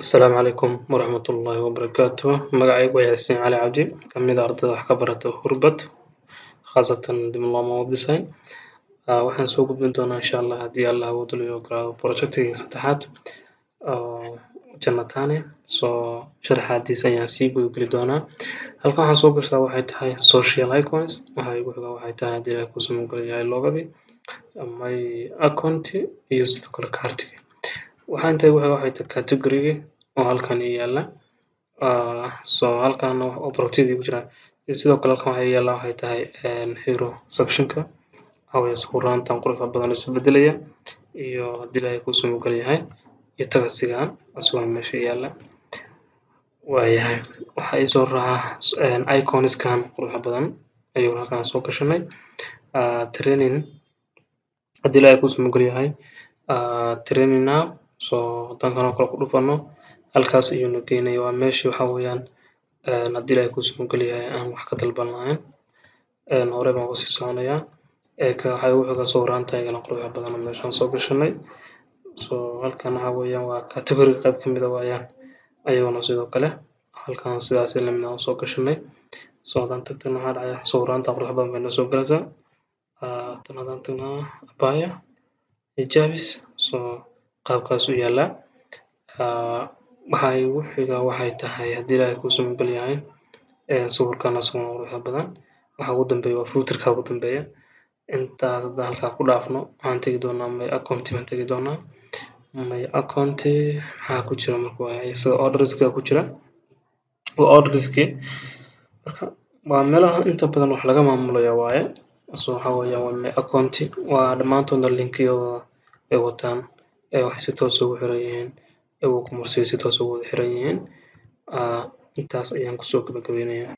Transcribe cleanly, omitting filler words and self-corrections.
Asalaamu calaykum waraxmatullaahi wabarakaatuh. Magacaygu waa Yaasiin Cali Cabdi, ka mid ah ardayda wax ka barata Hurbad, khaasatan diploma web design. Waxaan soo gudbin doonaa, insha Allah, haddii Allah awood u ogolaado, projectigii saddexaad oo Janatane. Soo sharaxaadiisa ayaan sii gudageli doonaa. Halkan waxaan soo gashaa waxay tahay social icons. Waxa igu xiga waxay tahay, haddii Ilaahay kuu samogol yahay, logodii, my account iyo sidoo kale cartiga. Waxaa inta igu xiga waxay tahay category oo halkan ii yaala. So halkan oo projectyada igu jiraan. Sidoo kale halkan waxaa yaala waxay tahay hero sectionka, waxaa weeye sawiraantan quruxda badan isu bedelaya iyo, haddii Ilaahay kuu samogol yahay, iyo tagasigan asagoo meesha yaala. Waayahay, waxaa ii soo raaca iconskan quruxda badan ayuu halkan soo gashanay. Training, haddii Ilaahay kuu samogol yahay, training now. So haddaan kan oo kale ku dhufano, halkaas ayuu na geynaya. Waa meeshii, waxaa weeyaan, haddii Ilaahay kuu samogol yahay, aan wax ka dalban lahayn. Hore baan uga sii soconayaa. Ka waxaa igu xiga sawiraanta iyagana quruxda badan oo meeshaan soo gashanay. So halkan waxaa weeyaan waa category qayb ka mid ah waayaan, ayaguna sidoo kale halkan sidaas lamid ah soo gashanay. So haddaan tagtana, waxaa dhacaya sawiraanta quruxda badan bay noo soo galaysaa. Tan haddaan tagnaa, abaya, hijabis. So qaabkaas u yaalaa. Waxaa igu xiga waxay tahay, haddii Ilaahay kuu samogol yahay, sawirkan asaguna quruxda badan. Waxa ugu dambeeya waa footerka ugu dambeeya. Intaas haddaan halkaa ku dhaafno, waxaan tegi doonaa my account baan tegi doonaa. My account maxaa ku jira? Marka waa isaga orderska ku jira, waa orderski. Marka waa meelaha inta badan wax laga maamulayo waaye. So waxaa weeyaan waa my account. Waa dhammaantoodna linkiyadooda ay wataan ee waxay si toos ugu xiran yihiin WooCommerce, si toos ugu wada xiran yihiin. Intaas ayaan kusoo gabagabeynaya.